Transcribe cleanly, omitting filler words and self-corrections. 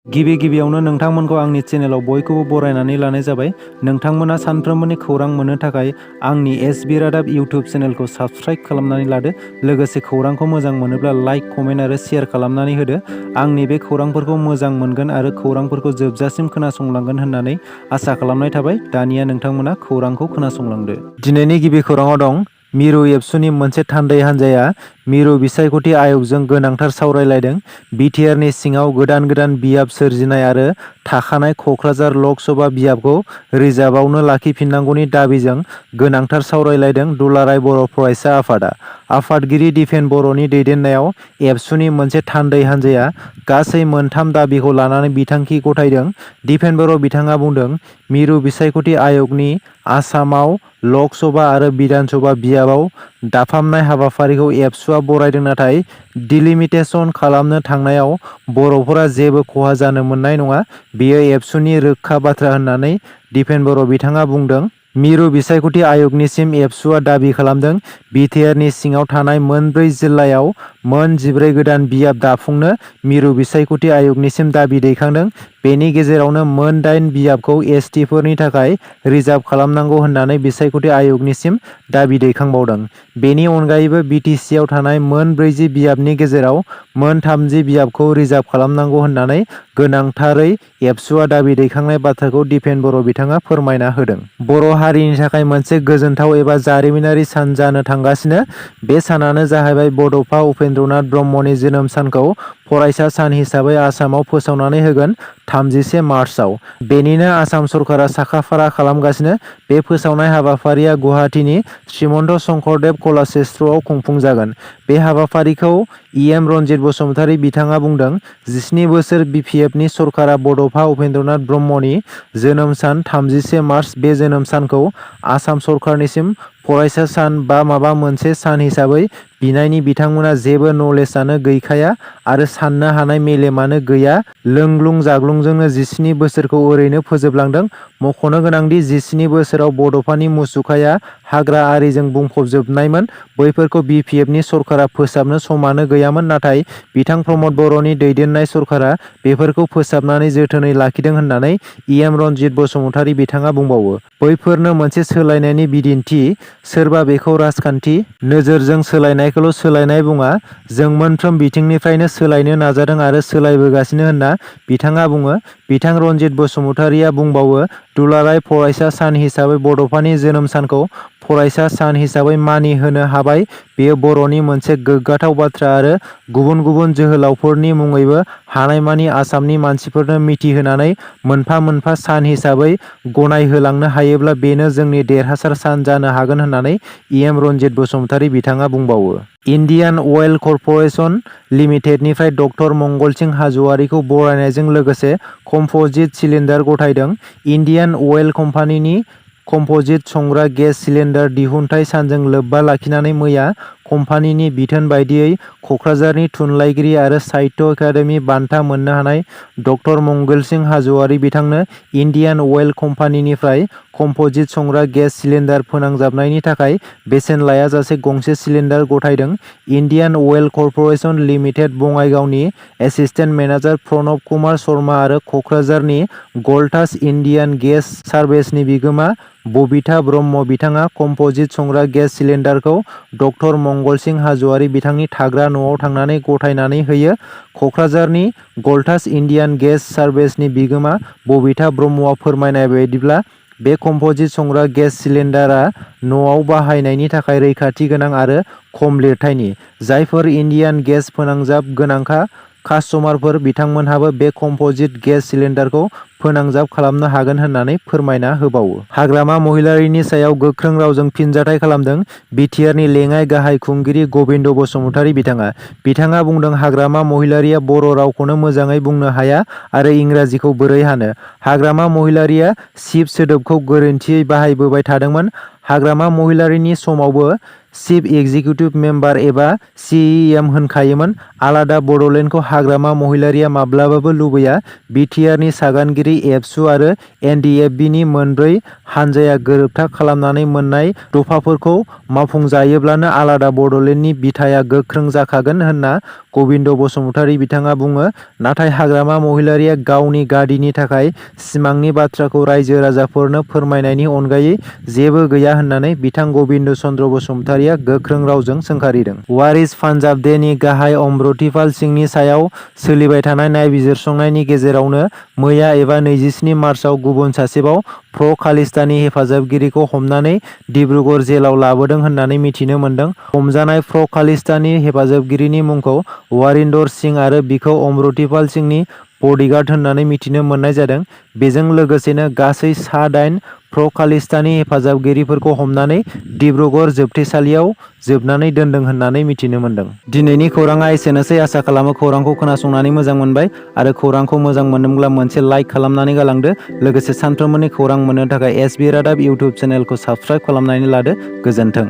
गिबियावनो नोंथांमोनखौ आंनि चेनेलाव बयखौबो बरायनानै लानाय जाबाय। नोंथांमोना सानफ्रोमबोनि खौरां मोननो थाखाय आंनि एसबि रादाब इउटिउब चेनेलखौ साबस्क्राइब खालामनानै लादो। लोगोसे खौरांखौ मोजां मोनोब्ला लाइक, कमेन्ट आरो शेयार खालामनानै होदो। आंनि बे खौरांफोरखौ मोजां मोनगोन आरो खौरांफोरखौ जोबजासिम खोनासंलांगोन होननानै आसा खालामनाय थाबाय। दानिया नोंथांमोना खौरांखौ खोनासंलांदो। दिनैनि गिबि खौराङाव दं। मिरु एबसुनि मोनसे थान्दै हान्जाया मिरु बिसायख'थि आय'गजों गोनांथार सावरायलायदों। बिटिआरनि सिङाव गोदान बियाब सोरजिनाय आरो थाखानाय क'क्राझार लक सभा बियाबखौ रिजार्भआवनो लाखिफिननांगौनि दाबिजों गोनांथार सावरायलायदों दुलाराय बर' फरायसा आफादा। आफादगिरि दिपेन बर'नि दैदेननायाव एबसुनि मोनसे थान्दै हान्जाया गासै मोनथाम दाबिखौ लानानै बिथांखि गथायदों। दिपेन बर' बिथाङा बुंदों, मिरु बिसायख'थि आय'गनि आसामाव लक सभा आरो बिधान सभा बियाबाव दाफामनाय हाबाफारिखौ एबसुआ बरायदों, नाथाय डिलिमिटेसन खालामनो थांनायाव बर'फोरा जेबो खहा जानो मोननाय नङा। बेयो एबसुनि रोखा बाथ्रा होननानै दिपेन बर' बिथाङा बुंदों। मिरु बिसायख'थि आय'गनिसिम एबसुआ दाबि खालामदों, बिटिआरनि सिङाव थानाय मोनब्रै जिल्लायाव मोन 14 गोदान बियाब दाफुंनो मिरु बिसायख'थि आय'गनिसिम दाबि दैखांदों। बेनि गेजेरावनो मोन 8 बियाबखौ एसटिफोरनि थाखाय रिजार्भ खालामनांगौ होननानै बिसायख'थि आय'गनिसिम दाबि दैखांबावदों। बेनि अनगायैबो बिटिसिआव थानाय मोन 40 बियाबनि गेजेराव मोन 30 बियाबखौ रिजार्भ खालामनांगौ होननानै गोनांथारै एबसुआ दाबि दैखांनाय बाथ्राखौ दिपेन बर' बिथाङा फोरमायना होदों। बर' हारिनि थाखाय मोनसे गोजोनथाव एबा जारिमिनारि सान जानो थांगासिनो। बे सानानो जाहैबाय बड'फा उपेन्द्रनाथ ब्रह्मनि जोनोम सानखौ फरायसा सान हिसाबै आसामाव फोसावनानै होगोन 31 मार्चआव। बेनिनो आसाम सरकारा साखाफारा खालामगासिनो। बे फोसावनाय हाबाफारिया गुवाहाटीनि श्रीमन्त शंकरदेव कलाक्षेत्रआव खुंफुंजागोन। बे हाबाफारिखौ इएम रनजित बसुमतारी बिथाङा बुंदों। 17 बोसोर बिपिएफनि सरकारा बड'फा उपेन्द्रनाथ ब्रह्मनि जोनोम सान 31 मार्च बे जोनोम सानखौ आसाम सरकारनिसिम फरायसा सान बा माबा मोनसे सान हिसाबै बिनायनि बिथांमोना जेबो नलेजआनो गैखाया आरो साननो हानाय मेलेमानो गैया। लोंग्लुं जाग्लुंजोंनो 17 बोसोरखौ ओरैनो फोजोबलांदों। मख'नो गोनांदि 17 बोसोराव बड'फानि मुसुखाया हाग्रा आरिजों बुंफबजोबनायमोन। बैफोरखौ बिपिएफनि सरकारा फोसाबनो समानो गैयामोन, नाथाय बिथां प्रमद बर'नि दैदेननाय सरकारा बेफोरखौ फोसाबनानै जोथोनै लाखिदों होननानै इएम रनजित बसुमतारी बिथाङा बुंबावो। बैफोरनो मोनसे सोलायनायनि बिदिन्थि। सोरबा बेखौ राजखान्थि नोजोरजों सोलायनायखौल' सोलायनाय बुङा। जों मोनफ्रोम बिथिंनिफ्रायनो सोलायनो नाजादों आरो सोलायबोगासिनो होनना बिथाङा बुङो। बिथां रनजित बसुमतारीया बुंबावो, दुलाराय फरायसा सान हिसाबै बड'फानि जोनोम सानखौ फरायसा सान हिसाबै मानि होनो हाबाय। बेयो बर'नि मोनसे गोग्गाथाव बाथ्रा आरो गुबुन जोहोलावफोरनि मुङैबो हानायमानि आसामनि मानसिफोरनो मिथिहोनानै मोनफा मोनफा सान हिसाबै गनायहोलांनो हायोब्ला बेनो जोंनि देरहासार सान जानो हागोन होननानै इएम रनजित बसुमतारी बिथाङा बुंबावो। इन्डियान अइल कर्परेसन लिमिटेडनिफ्राय डक्टर मंगलसिं हाज'वारिखौ बरायनायजों लोगोसे कम्प'जिट सिलिन्डार गथायदों। इन्डियान अइल कम्पानिनि कम्प'जिट संग्रा गेस सिलिन्डार दिहुनथाइ सानजों लोब्बा लाखिनानै मैया कम्पानिनि बिथोन बायदियै क'क्राझारनि थुनलाइगिरि आरो साहित्य एकाडेमि बान्था मोननो हानाय डक्टर मंगलसिं हाज'वारि बिथांनो इन्डियान अइल कम्पानिनिफ्राय कम्प'जिट संग्रा गेस सिलिन्डार फोनांजाबनायनि थाखाय बेसेन लायाजासे गंसे सिलिन्डार गथायदों। इन्डियान अइल कर्परेसन लिमिटेड बङाइगावनि एसिस्टेन्ट मेनेजार प्रणब कुमार शर्मा आरो क'क्राझारनि गल्टास इन्डियान गेस सार्भिसनि बिगोमा बबिता ब्रह्म बिथाङा कम्प'जिट संग्रा गेस सिलिन्डारखौ डक्टर मंगलसिं हाज'वारि बिथांनि थाग्रा न'आव थांनानै गथायनानै होयो। क'क्राझारनि गल्टास इन्डियान गेस सार्भिसनि बिगोमा बबिता ब्रह्मआ फोरमायनाय बायदिब्ला बे कम्प'जिट संग्रा गेस सिलिन्डारआ न'आव बाहायनायनि थाखाय रैखाथि गोनां आरो खम लिरथायनि। जायफोर इन्डियान गेस फोनांजाब गोनांखा कास्टमारफोर बिथांमोनहाबो बे कम्प'जिट गेस सिलिन्डारखौ फोनांजाब खालामनो हागोन होननानै फोरमायना होबावो। हाग्रामा महिलारीनि सायाव गोख्रों रावजों फिनजाथाय खालामदों बिटिआरनि लेङाइ गाहाय खुंगिरि गबिन्द बसुमतारी बिथाङा बुंदों, हाग्रामा महिलारीया बर' रावखौनो मोजाङै बुंनो हाया आरो इंराजिखौ बोरै हानो। हाग्रामा महिलारीया चिफ सोदोबखौ गोरोन्थियै बाहायबोबाय थादोंमोन। हाग्रामा महिलारीनि समावबो चिफ एग्जिकिउटिभ मेम्बार एबा सिइएम होनखायोमोन। आलादा बड'लेण्डखौ हाग्रामा महिलारीया माब्लाबाबो लुबैया। बिटिआरनि सागानगिरि एबसु आरो एनडिएफबिनि मोनब्रै हानजाया गोरोबथा खालामनानै मोननाय दफाफोरखौ मावफुंजायोब्लानो आलादा बड'लेण्डनि बिथाया गोख्रों जाखागोन होनना गबिन्द बसुमतारी बिथाङा बुङो। नाथाय हाग्रामा महिलारिया गावनि गादिनि थाखाय सिमांनि बाथ्राखौ रायजो राजाफोरनो फोरमायनायनि अनगायै जेबो गैया होननानै बिथां गबिन्द चन्द्र बसुमतारिया गोख्रों रावजों सोंखारिदों। वारिस पान्जाब डे नि गाहाय अमृतिपाल सिंहनि सायाव सोलिबाय थानाय नायबिजिरसंनायनि गेजेरावनो मैया एबा 27 मार्चआव गुबुन सासेबाव प्र'-खालिस्तानी हेफाजाबगिरिखौ हमनानै डिब्रुगड़ जेलाव लाबोदों होननानै मिथिनो मोन्दों। हमजानाय प्र'-खालिस्तानी हेफाजाबगिरिनि मुंखौ वारिन्दर सिंह आरो बिखौ अमृतिपाल सिंहनि बडीगार्ड होननानै मिथिनो मोननाय जादों। बेजों लोगोसेनो गासै सा-8 प्र'-खालिस्तानी हेफाजाबगिरिफोरखौ हमनानै डिब्रुगड़ जोबथेसालियाव जोबनानै दोनदों होननानै मिथिनो मोन्दों। दिनैनि खौराङा एसेनोसै। आसा खालामो खौरांखौ खोनासंनानै मोजां मोनबाय आरो खौरांखौ मोजां मोनदोंब्ला मोनसे लाइक खालामनानै गालांदो। लोगोसे सानफ्रोमबोनि खौरां मोननो थाखाय एसबि रादाब इउटुब चेनेलखौ साबस्क्राइब खालामनानै लादो। गोजोन्थों।